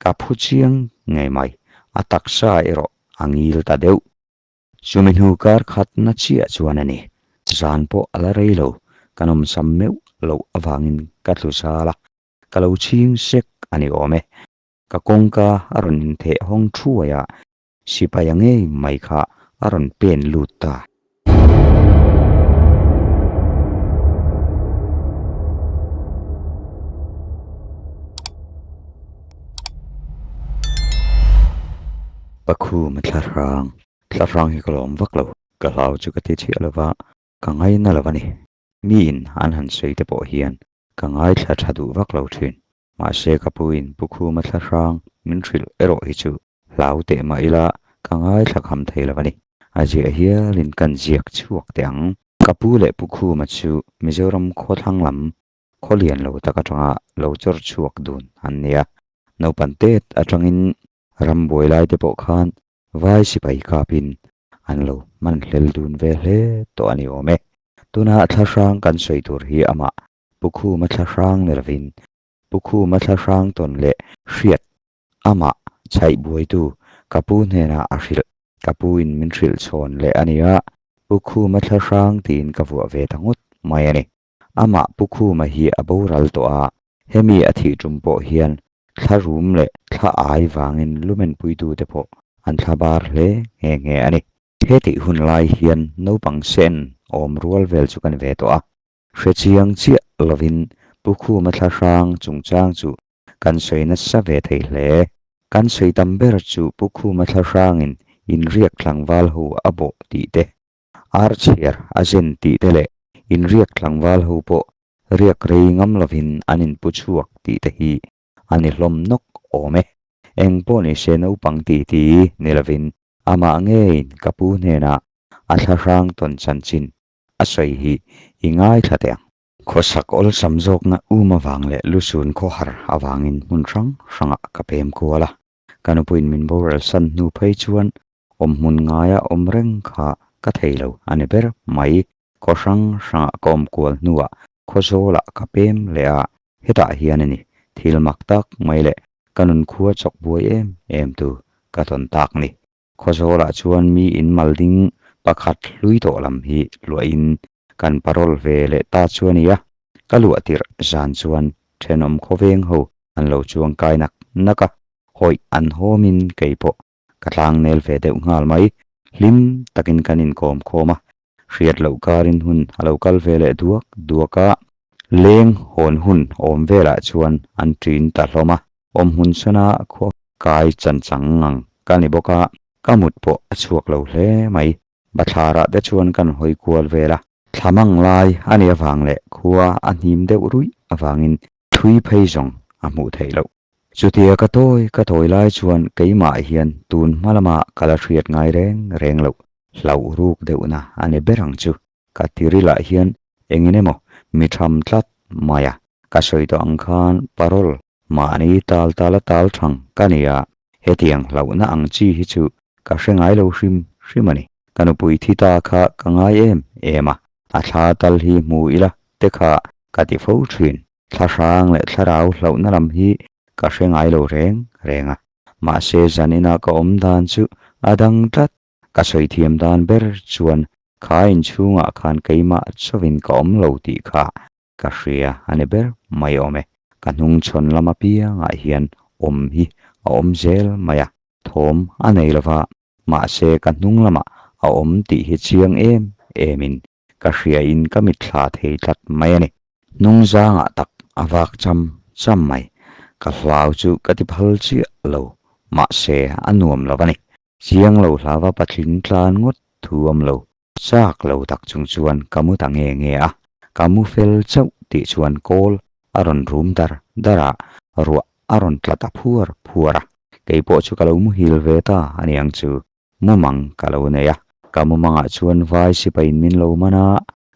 Ka phu chiang ngei mai, a taksa erawh a ngil ta deuh. Chumi hnu kar khatna chiah chuan a ni. Zan pawh a la rei lo, ka nawmsam meuh loh avangin ka tlu zal a, ka lo chhing sek a ni awm e. Ka kawngka a rawn intheh hawng thuai a, sipai a ngei mai kha a rawn pen lut ta. Pakhum thla hrang, thla hrang hi ka lawm vak lo, ka hlau chu ka ti chhiah lova, ka ngaina lo a ni. Miin an han sawi te pawh hian ka ngaithla tha duh vak lo thin. Mahse ka puin Pukhuma thla hrang min hrilh erawh hi chu hlau teh mah ila ka ngaithla kham thei lo a ni. A ziah hialin kan ziak chhuak teh ang. Ka pu leh Pukhuma chu Mizoram khawthlang lam khaw lian lo tak atanga lo chawr chhuak dun an ni a. Naupan tet atangin ram buai lai te pawh khan vai sipai kapin an lo hman hlel dun ve hle tawh a ni awm e. Tuna thla hrang kan sawi tur hi amah Pukhuma thla hrang ni lovin Pukhuma thla hrang tawn leh hriat amah chhaih buaitu ka pu hnenah a hrilh. Ka pu in min hrilh chhawn leh a ni a, Pukhuma thla hrang tiin ka vuah ve ta ngawt mai a ni. Amah Pu Khuma hi a boral tawh a, hemi a thih tum pawh hian thla rum leh thla ai vangin lumen puitute pawh an thla bar hle nghe nghe a ni. Hetih hun lai hian naupang sen awm rual vel chu kan ve tawh a, hrechiang chiah lovin Pu Khuma thla hrang chungchang chu kan sawi nasa ve thei hle. Kan sawi tam ber chu Pu Khuma thla hrangin inriak tlangval ho a bawh tih te, Archhiar a zen tih te leh inriak tlangval ho pawh riak rei ngam lovin an inpu chhuak tih te hi a ni hlawm nawk awm e. Eng pawh ni se naupang ti ti ni lovin amah ngeiin ka pu hnenah a thlahrang tawn chanchin a sawi hi i ngaithla teh ang. Khawsak awlsam zawkna um avang leh lusun khawhar avangin hmun hrang hrangah ka pem kual a, ka nupuiin min boral san hnu phei chuan Awm hmun ngaia awm reng kha ka thei lo a ni ber mai. Khaw hrang hrangah ka awm kual hnuah Khawzawlah ka pem leh a, hetah hian a ni thil mak tak mai leh ka nun khua chawk buai em em tu ka tawn tak ni. Khawzawlah chuan mi in mal ding pakhat hlui tawh lam hi luahin kan parole ve leh ta chu a ni a, ka luah tirh zan chuan thenawm khawveng ho an lo chuang kai nak nak a, hawih an hawmin kei pawh Ka tlang nel ve deuh nghal mai. Hlim takin kan inkawm khawm a, hriat loh karin hun a lo kal ve leh duak duak a. Leng hawn hun awm velah chuan an ṭin ta hlawm a, awm hmun sawna khua kai chan chang ngang ka ni bawk a, ka mut pawh a chhuak lo hle mai. Bathlarah te chuan kan hawi kual vel a, thla mang lai a nih avang leh khua a hnim deuh ruih avangin thui phei zawng a hmuh theih loh. Chutia ka tawi ka tawi lai chuan keimah hian tun hma lama ka la hriat ngai reng reng loh hlauh ruk deuhna a ni ber ang chu. Ka tirilah hian engin emaw mi tham tlat mai a, ka sawi tawh ang khan parole mahni tal tala tal thang ka ni a, hetiang hlauhna ang chi hi chu ka hre ngai lo hrim hrim a ni. Ka nupui thi ta kha ka ngai em em a, a thla tal hi hmu ila te kha ka ti fo thin. Thlahrang leh thlarau hlauhna lam hi ka hre ngai lo reng reng a, mahse zanina ka awm dan chu a dang tlat. Ka sawi thiam dan ber chuan kha inchhungah khan keimah chauhin ka awm lo tih kha ka hria a ni ber mai awm e. Ka hnungchhawn lam apiangah hian awm hi a awm zel mai a, thawm a nei lova, mahse ka hnung lamah a awm tih hi chiang em emin ka hriain ka mitthla thei tlat mai a ni. Hnungzangah tak a vak cham cham mai. Ka hlau chu ka ti phal chiah lo, mahse a nuam lo a ni. Chiang lo hlava patling tlan ngawt thu awm lo, chak lo tak chung chuan ka mu ta nge nge a. Ka mu fel chauh tih chuan kawl a rawn rum dar dar a, ruah a rawn tla ta phuar phuar a. Kei pawh chu ka lo muhil ve ta a niang chu. Mumang ka lo nei a, ka mumangah chuan vai sipaiin min lo man a,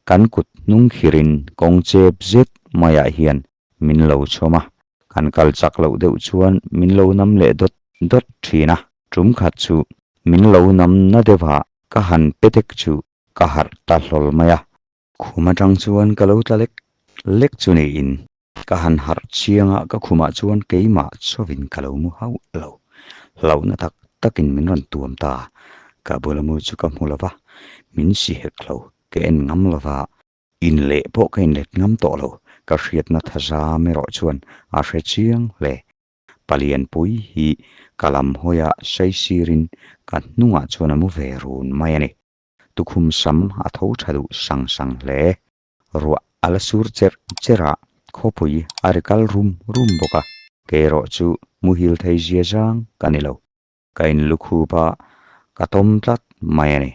kan kut hnung khirin kawng chep zet maiah hian min lo chhawm a, kan kal chak loh deuh chuan min lo nam leh dawt dawt thin a, tum khat chu min lo nam na deuh a, ka han pe tek chu ka harh ta hlawl mai a. Khum atang chuan ka lo tla lek lek chu niin. Ka han harh chiang a, ka khumah chuan keimah chawin ka lo mu hauh lo. Hlauhna tak takin min rawn tuam ta. Ka bula mu chu ka hmu lo va, min si hek lo, ka en ngam lo va, inleh pawh ka inlet ngam tawh lo. Ka hriatna thazam erawh chuan a hre chiang hle. Palianpui hi ka lam hawia saisirin ka hnungah chuan a mu ve run mai a ni. Tukhum sam a tho tha duh sang sang hle. Ruah a la sur cherh cherh a, khawpui a ri kal rum rum bawk a, kei erawh chu muhil thei zia zang ka ni lo. Ka inlukhup a, ka tawm tlat mai a ni.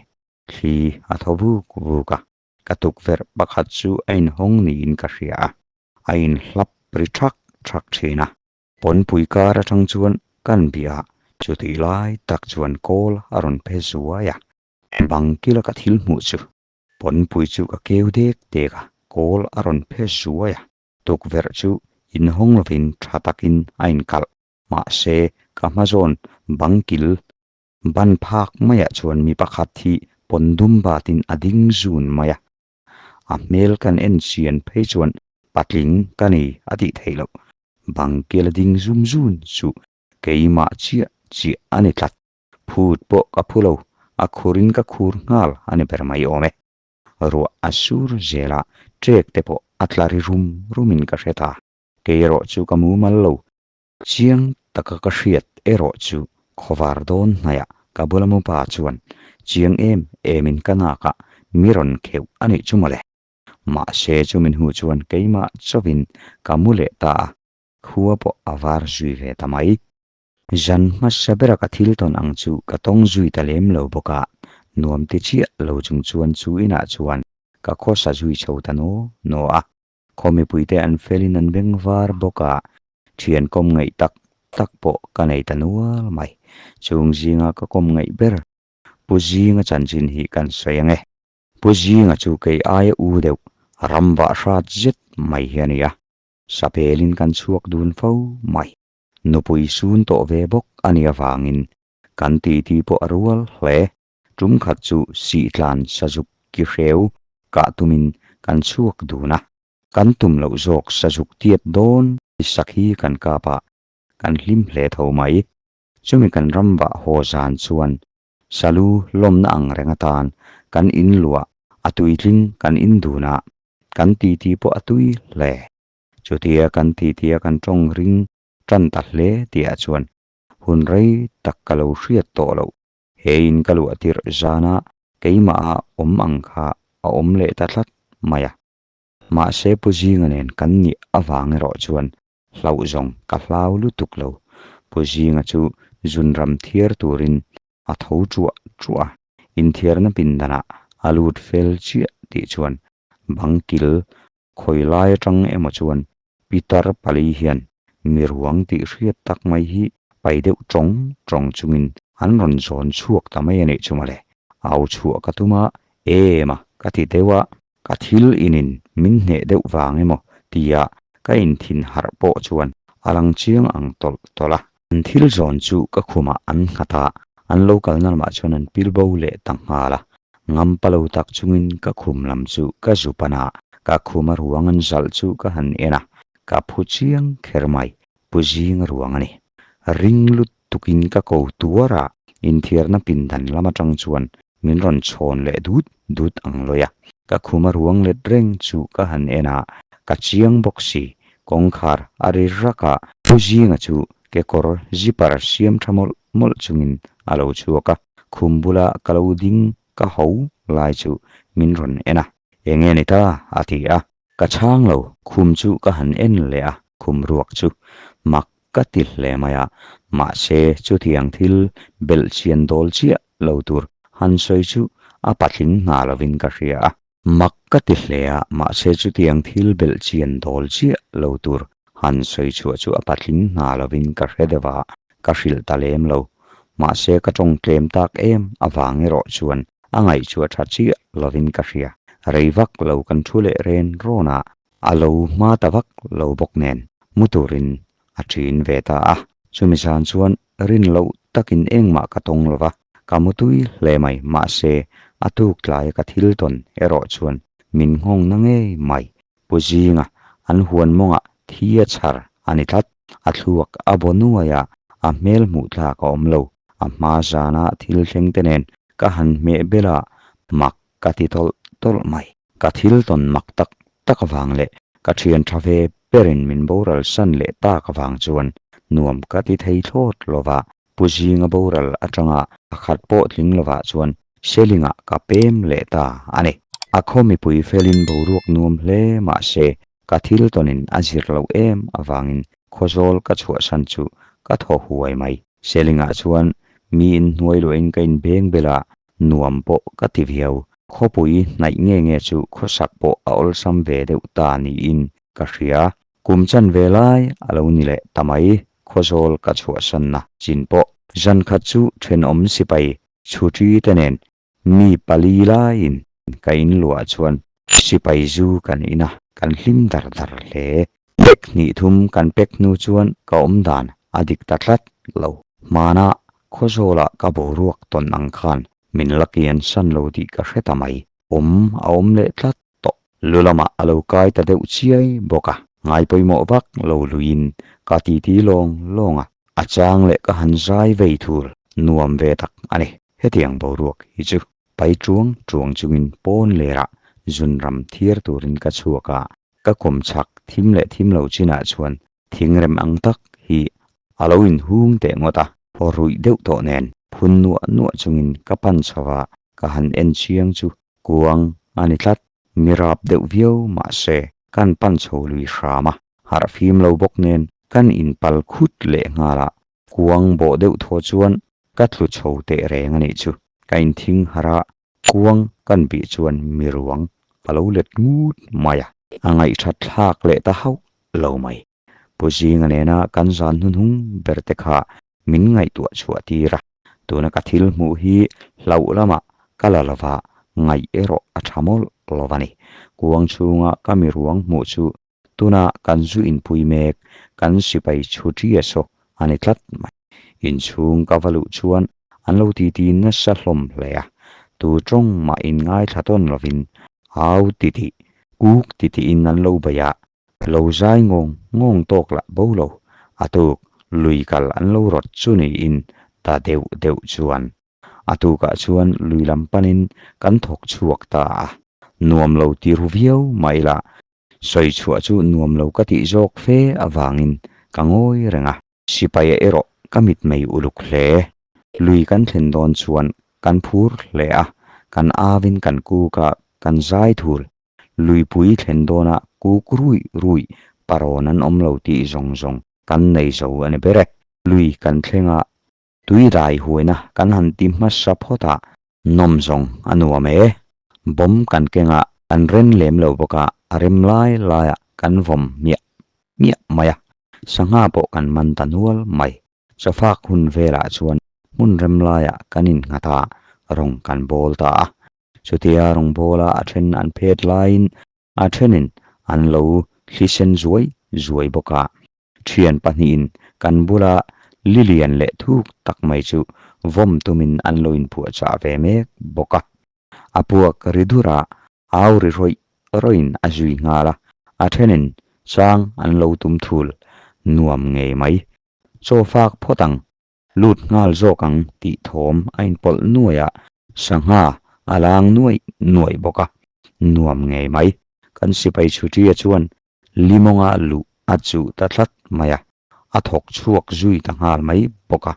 Thli a thaw vuk vuk a, ka tukverh pakhat chu a inhawng niin ka hria a, a inhlap ri thak thak thin a. Pawnpui kar atang chuan kan bia a, chutih lai tak chuan kawl a rawn phe zuai a, bang kila ka thil hmuh chu Pawnpui chu ka keu dek dek a, kawl a rawn phe zuai a, tukverh chu inhawng lovin tha takin a inkalh. Mahse, ka hma zawn bang kil ban phak maiah chuan mi pakhat hi pawn dum batin a ding zun mai a. A hmel kan en chian phei chuan patling ka ni a tih theih loh. Bang kil a ding zum zun chu keimah chiah chiah a ni tlat. Phut pawh ka phu lo, a khurin ka khur nghal a ni ber mai awm e. Ruah a sur zel a, trek te pawh a tla ri rum rumin ka hre ta. Kei erawh chu ka mumal lo. Chiang taka ka hriat erawh chu khawvar dawn hnaiah ka bula mupa chuan chiang em emin ka nakah mi rawn kheuh a nih chu mawle. Mahse chu min hmuh chuan keimah chauhin ka mu leh ta a, khua pawh a var zui ve ta mai. Zan hmasa bera ka thil tawn ang chu ka tawng zui ta lem lo bawk a, nuam ti chiah lo chung chuan chu inah chuan ka khawsa zui chho ta naw naw a. Khaw mipuite an felin an beng var bawk a, thian kawm ngaih tak tak pawh ka nei ta nual mai. Chung zinga ka kawm ngaih ber Pu Zinga chanchin hi kan sawi ang e. Pu Zinga chu kei aia u deuh ram vah hrat zet mai hi a ni a, sapelin kan chhuak dun fo mai. Nupui sun tawh ve bawk a nih avangin kan titi pawh a rual hle. Tum khat chu sihtlan sazuk ki hreu kah tumin kan chhuak dun a. Kan tum loh zawk sazuk tiat dawn sak hi kan kap a, kan hlim hle tho mai. Chumi kan ram vah haw zan chuan salu lawmna ang reng atan kan in luah a tuitling kan in dun a, kan titi pawh a tui hle. Chutia kan titia kan tawng ring tan ta hle tihah chuan hun rei tak ka lo hriat tawh loh. He in ka luah tirh zana keimaha awm ang kha a awm leh ta tlat mai a. Mahse Pu Zinga nen kan nih avang erawh chuan hlauh zawng ka hlau lutuk lo. Pu Zinga chu zunram thiar turin a tho ṭuah ṭuah a, inthiarna pindanah a lut fel chiah tih chuan bang kil Khawi lai atang emaw chuan Pitar pali hian mi ruang tih hriat tak mai hi pai deuh tawng tawng chungin an rawn zawn chhuak ta mai a nih chu mawle. Au chhuah ka tum a, em a ka ti deuh a, ka thil inin min hneh deuh vang emaw tia ka inthin harh pawh chuan a lang chiang ang tawlh tawlh a. An thil zawn chu ka khumah an nghat a, an lo kalna lamah chuan an pil bo leh ta nghal a. Ngampa lo tak chungin ka khum lam chu ka zu pan a, ka khuma ruang an zalh chu ka han en a, ka phu chiang kher mai, Pu Zinga ruang a ni. Ring lutukin ka ko tuar a, inthiarna pindan lam atang chuan min rawn chhawn leh dut dut ang lawi a. Ka khuma ruang let reng chu ka han en a, ka chiang bawk si, kawngkhar a ri rak a, Pu Zinga chu kekawr zipper siam tha mawlh mawlh chungin a lo chhuak a, khum bula ka lo ding ka ho lai chu min rawn en a, Enge ni ta? a ti a, ka chhang lo, khum chu ka han en leh a, khum ruak chu mak ka ti hle mai a, mahse chutiang thil belh chian dawl chiah lo tur han sawi chu a patling hna lovin ka hria a. Mak ka ti hle a, mahse chutiang thil belh chian dawl chiah lo tur han sawi chhuah chu a patling hna lovin ka hre deuh a, ka hrilh ta lem lo. Mahse ka tawng tlem tak em avang erawh chuan a ngaih chu a tha chiah lovin ka hria. Rei vak lo kan thu leh ren rawn a, a lo hma ta vak lo bawk nen mu turin a ṭin ve ta a. Chumi zan chuan rin loh takin engmah ka tawng lo va, ka mu tui hle mai. Mahse, a tuk tlaia ka thil tawn erawh chuan min nghawng na ngei mai. Pu Zinga, an huan mawngah thi a chhar a ni tlat. A thluak a baw nuai a, a hmel hmuh tlak a awm lo. A hma zana thil thleng te nen ka han hmeh bel a, mak ka ti tawlh tawlh mai. Ka thil tawn mak tak tak avang leh ka thian tha ve berin min boral san leh tak avang chuan nuam ka ti thei thlawt lo va, Pu Zinga boral atanga a khat pawh tling lovah chuan Selingah ka pem leh ta a ni. A khaw mipui felin boruak nuam hle mah se ka thil tawnin a zir loh em avangin khawzawl ka chhuahsan chu ka thaw huai mai. Selingah chuan mi inhnuai luahin ka inbeng bel a, nuam pawh ka ti viau. Khawpui hnaih nge nge chu khawsak pawh a awlsam ve deuh ta niin ka hria. Kum chan ve lai a lo ni leh ta mai, khawzawl ka chhuahsanna chin pawh. Zan khat chu thenawm sipai chhuṭi te nen mi pali laiin ka inluah chuan sipai zu kan in a, kan hlim dar dar hle. Pek hnih thum kan pek hnu chuan ka awm dan a dik ta tlat lo. Hmana khawzawlah ka boruak tawn ang khan min la kian san lo tih ka hre ta mai. Awm a awm leh tlat tawh. Lu lamah a lo kai ta deuh chiai bawk a. Ngai pawimawh vak lo luiin ka titi lawng lawng a. A chang leh ka han zai vei thul nuam ve tak a ni. Hetiang boruak hi chu pai tuang tuang chungin pawn lerah zunram thiar turin ka chhuak a. Ka kawm chhak thim leh thim lo chinah chuan thingrem ang tak hi a lo inhung teh ngawt a, haw ruih deuh tawh nen phun nuah nuah chungin ka pan chho a, ka han en chiang chu kuang a ni tlat. Mi rap deuh viau mah se kan pan chho lui hram a, harh fim lo bawk nen kan inpal khut leh nghal a, kuang bawh deuh thaw chuan ka tlu chho teh reng a nih chu. Ka inthing harh a, Kuang kan bih chuan mi ruang a lo let ngut mai a. A ngaihthat thlak leh ta hauh lo mai. Pu Zinga nena kan zan hnuhnung ber te kha min ngaihtuah chhuah tir a. Tuna ka thil hmuh hi hlauh lamah ka la lova ngaih erawh a tha mawlh lo a ni. Kuang chhunga ka mi ruang hmuh chu tuna kan zu inpui mek kan sipai chhuṭia saw a ni tlat mai. Inchhung ka va luh chuan an lo titi nasa hlawm hle a, tu tawng mah in ngaithla tawn lovin au titih, kuk titihin an lo bei a, lo zai ngawng ngawng tawk lah bo lo, a tuk lui kal an lo rawt chu niin ta deuh deuh chuan a tukah chuan lui lam panin kan thawk chhuak ta a, nuam lo ti ru viau mai lah, sawi chhuah chu nuam lo ka tih zawk fe avangin ka ngawi reng a. Sipaia erawh ka mitmei uluk hle. Lui kan thlen dawn chuan kan phur hle a, kan avin kan kuk a, kan zai thul. Luipui thlen dawnah kuk ruih ruih parawn an awm lo tih zawng zawng kan nei zo a ni ber e. Lui kan thleng a, tui dai huaina kan han ti hmasa phawt a, nawm zawng a nuam e. Bawm kan keng a, kan ren lem lo bawk a, a rem lai laiah kan vawm hmiah hmiah mai a. Sangha pawh kan man ta nual mai. Chawfak hun velah chuan hmun rem laiah kan innghat a, rawng kan bawl ta a. Chutia rawng bawla a then an phet laiin a thenin an lo hlisen zuai zuai bawk a. Thian pahnihin kan bula lilian leh thuk tak mai chu vawm tumin an lo inphuahchah ve mek bawk a. A puak ri dur a, au ri rawih rawih-in a zui nghal a, a thenin chang an lo tum thul nuam ngei mai. Chaw fak phawt ang, lut nghal zawk ang tih thawm a inpawlh nuai a, sangha a lang nuaih nuaih bawk a, nuam ngei mai. Kan sipai chhuṭia chuan Limawnga luh a chuh ta tlat mai a, a thawk chhuak zui ta nghal mai bawk a.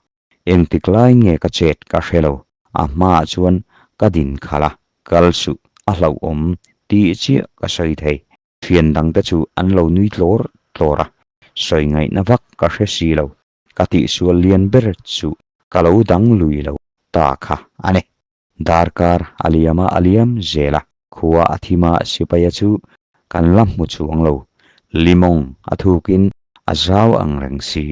Engtik lai nge ka chet ka hre lo, a hmaah chuan ka din khalh a, kal suh a hlauhawm tih chiah ka sawi thei. Thian dangte chu an lo nui tlawr tlawr a, sawi ngaihna vak ka hre si lo, ka tihsual lian ber chu ka lo dang lui lo ta kha a ni. Darkar a liam a a liam zel a, khua a thim a sipaia chu kan la hmu chuang lo, limawng a thukin a zau ang reng si.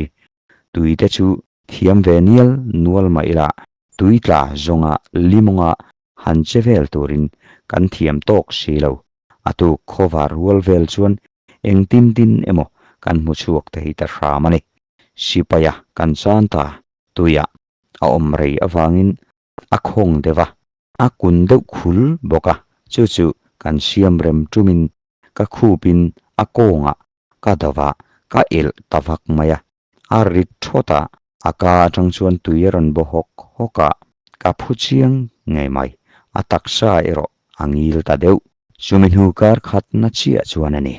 Tuite chu thiam ve nial nual mah ila tui tla zawnga limawnga han che vel turin kan thiam tawk si lo. A tuk khawvar rual vel chuan engtin tin emaw kan hmu chhuak thei ta hram a ni. Sipaia kan chan ta tuiah a awm rei avangin a khawng deuh a, a kun deuh khul bawk a, chu chu kan siam rem tumin ka khupin a kawngah ka do va. ka elh ta vak mai a. A rit thawt a, a ka atang chuan tui a rawn baw hawk hawk a, ka phu chiang ngei mai. A taksa erawh a ngil ta deuh. Chumi hnu kar khatna chiah chuan a ni.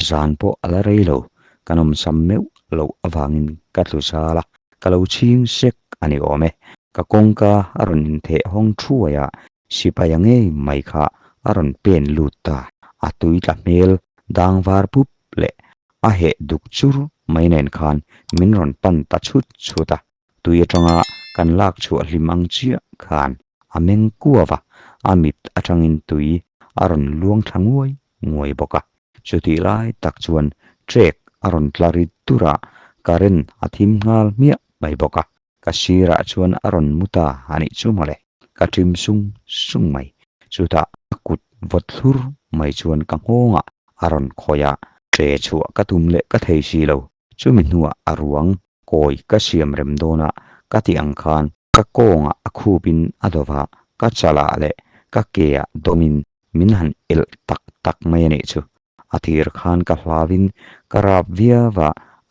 Zan pawh a la rei lo, ka nawmsam meuh loh avangin ka tlu zal a, ka lo chhing sek a ni awm e. Ka kawngka a rawn intheh hawng thuai a, sipai a ngei mai kha a rawn pen lut ta. A tui tla hmel dang var pup leh a heh duk chur mai nen khan min rawn pan ta chhut chhut a. Tui atanga kan lak chhuah hlim ang chiah khan a meng kuau a, a mit atangin tui a rawn luang thla nguai nguai bawk a. Chutih lai tak chuan trek a rawn tla rit tur a, current a thim nghal hmiah mai bawk a. Ka sirah chuan a rawn mu ta a nih chu mawle. Ka ṭim sung sung mai. Chutah a kut vawt thlur mai chuan ka nghawngah a rawn khawih a, ṭe chhuah ka tum leh ka thei si lo. Chumi hnuah a ruang kawi ka siam rem dawn a, ka tih ang khan ka kawngah a khupin a dawh a, ka chalah leh ka keah dawmin min han elh tak tak mai a nih chu. A tir khan ka hlauin ka rap viau a,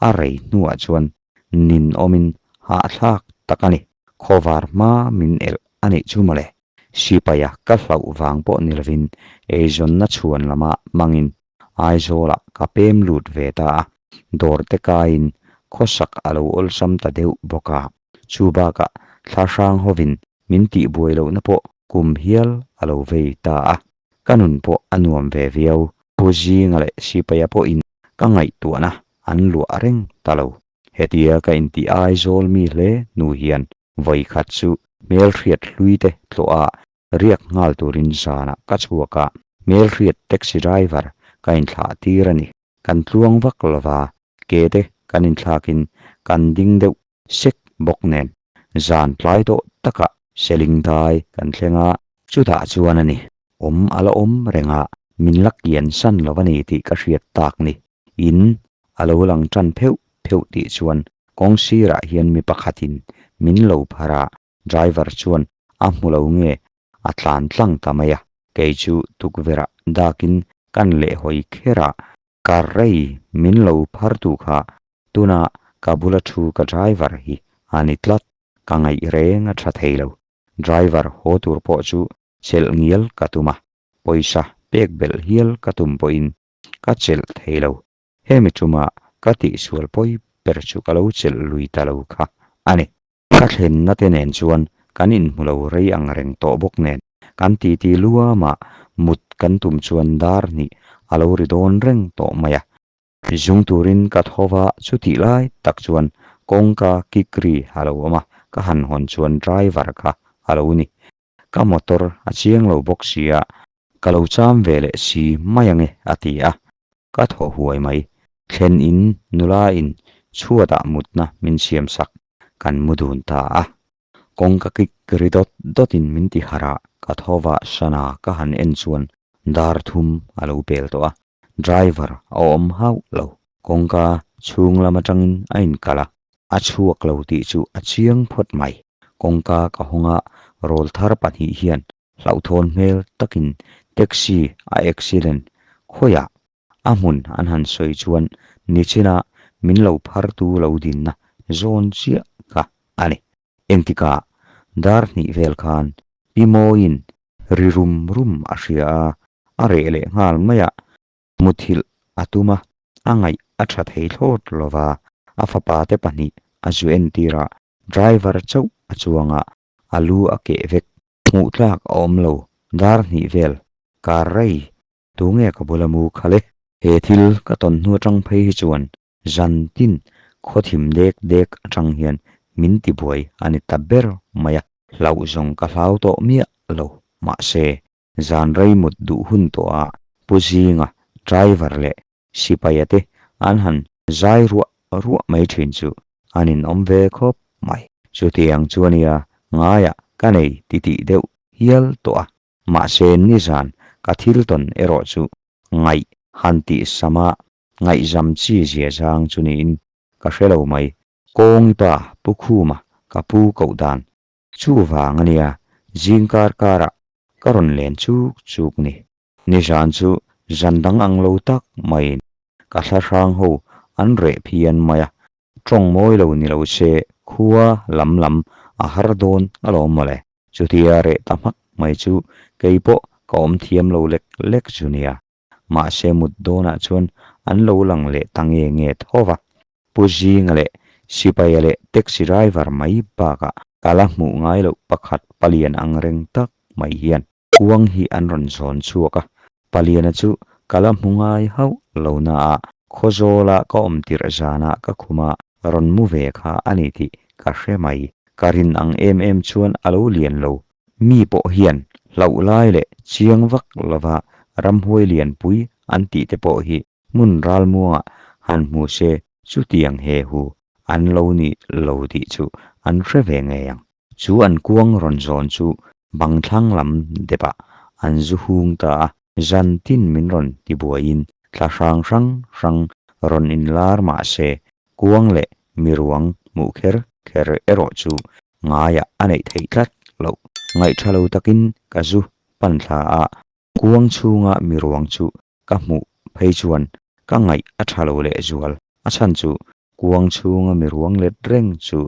a rei hnuah chuan nin awmin hahthlak tak a ni. Khawvar hma min elh a nih chu mawle. Sipaia ka hlauh vang pawh ni lovin eizawnna chhuan lama hmangin Aizawlah ka pem lut ve ta a, dawr te kaiin khawsak a lo awlsam ta deuh bawk a. Chu bakah thla hrang hovin min tihbuai lohna pawh kum hial a lo vei ta a, ka nun pawh a nuam ve viau. Pu Zinga leh Sipaia pawhin ka ngaihtuahna an luah reng ta lo. Hetia ka intih Aizawl mi hle hnu hian vawikhat chu hmelhriat hlui te tlawh a Riak nghal turin zanah ka chhuak a, hmelhriat taxi driver ka inthlah tir a ni. Kan tluang vak lova, ke te kan inthlakin kan ding deuh sek bawk nen zan tlai tawh takah seling dai kan thleng a, chutah chuan a ni, awm a la awm reng a, min la kian san lo a ni tih ka hriat tak ni. In a lo lang tan pheuh pheuh tih chuan kawng sirah hian mi pakhatin min lo phar a, Driver chuan a hmu lo nge a tlan tlang ta mai a, kei chu tukverh-ah dakin kan lehhawi kher a, ka rei min lo phar tu kha tuna ka bula thu ka driver hi a ni tlat, ka ngaih reng a tha thei lo. Driver haw tur pawh chu chelh ngial ka tum a, pawisa pek belh hial ka tum pawhin ka chelh thei lo. Hemi tuma ka tihsual pawi ber chu ka lo chelh lui ta lo kha a ni. Ka thlenna te nen chuan kan inhmu lo rei ang reng tawh bawk nen kan titi luama mut kan tum chuan dar hnih a lo ri dawn reng tawh mai a. Zung turin ka tho va, chutih lai tak chuan kawngka kik ri a lo awm a, ka han hawn chuan driver kha a lo ni. Ka motor a chiang lo bawk sia, ka lo cham ve leh si mai ange a ti a, ka thaw huai mai. Thlen in nula in chhuatah mutna min siam sak kan mu dun ta a. Kawngka kik ri dawt dawt in min ti harh a, ka tho va sana ka han en chuan dar thum a lo pel tawh a, driver a awm hauh lo. Kawngka chhung lam atangin a inkalh a, a chhuak lo tih chu a chiang phawt mai. Kawngka ka hawng a, rawlthar pahnih hian hlauhthawn hmel takin taxi a accident khawiah a hmun an han sawi chuan nichina min lo phartu lo dinna zawn chiah kha a ni. Engtikah dar hnih vel khan Pi Mawiin ri rum rum a hria a, a reh leh nghal mai a, muthilh a tum a, a ngaih a tha thei thlawt lova, a fapa te pahnih a zu entir a, driver chauh a chuang a, a lu a keh vek, hmuh tlak a awm lo, dar hnih vel, kar rei, tunge ka bula mu kha le? He thil ka tawn hnu atang phei hi chuan zan tin khawthim dek dek atang hian min tibuai a ni ta ber mai a, hlauh zawng ka hlau tawh miah lo, mahse zan rei mut duh hun tawh ah Pu Zinga driver leh Sipaia te an han zai ruah ruah mai thin chu an inawm ve khawp mai. Chutiang chu a nia ngaiah ka nei titih deuh hial tawh a, mahse nizan ka thil tawn erawh chu ngaih han tih sama ngaihzam chi zia zang chu niin ka hre lo mai. Kawngi pa Pu Khuma ka pu koh dan chuvang a nia zingkar karah ka rawn len chuk chuk ni. Nizan chu zan dang ang lo tak maiin ka thla hrang ho an reh phian mai a, tawng mawi lo ni lo se khua lam lam a har dawn alawm mawle. Chutia reh ta hmak mai chu kei pawh ka awm thiam lo lek lek chu nia. Mahse mut dawnah chuan an lo lang leh ta nge nge tho va. Pu Zinga leh Sipaia leh taxi driver mai bakah ka la hmuh ngai loh pakhat palian ang reng tak mai hian kuang hi an rawn zawn chhuak a. Paliana chu ka la hmu ngai hauh lo naah Khawzawla ka awm tirh zanah ka khuma rawn mu ve kha a ni tih ka hre mai. Ka rin ang em em chuan a lo lian lo. Mi pawh hian hlauh lai leh chiang vak lova ramhuai lianpui an tih te pawh hi hmun ralmuangah han hmu se chutiang he hu an lo ni lo tih chu an hre ve ngei ang. Chu an kuang rawn zawn chu bang thlang lam depah an zu hung ta a, zan tin min rawn tibuaiin thla hrang hrang hrang rawn inlar mah se kuang leh miruang hmuh kher kher erawh chu ngaiah a neih theih tlat loh. Ngaihṭha lo takin ka zu pan thla a, Kuang chhunga miruang chu ka hmuh phei chuan ka ngaih a tha lo leh zual. A chhan chu kuang chhunga miruang let reng chu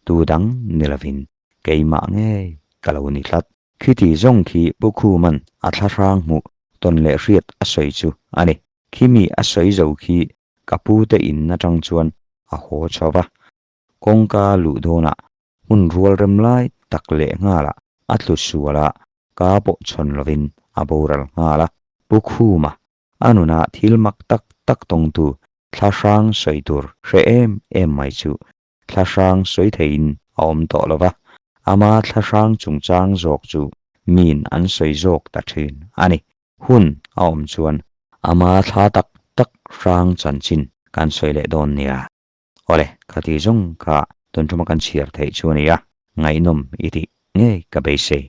tu dang ni lovin keimah ngei ka lo ni tlat. Khiti zawng khi Pu Khuman a thlahrang hmuh tawn leh hriat a sawi chu a ni. Khimi a sawi zo khi ka pu te in atang chuan a haw chho va. Kawngka luh dawnah hmun rual rem lai tak leh nghalah a tlu sual a, ka pawh chhawn lovin a boral nghal a. Pu Khuma, a nunah thil mak tak tak tawngtu thlahrang sawi tur hre em em mai chu thlahrang sawi theiin a awm tawh lo va, ama thlahrang chungchang zawk chu miin an sawi zawk ta thin a ni. Hun a awm chuan ama thla tak tak hrang chanchin kan sawi leh dawn nia. Awle, khati zawng kha tun thuma kan chhiar theih chu a ni a, ngaihnawm i tih ngei ka beisei.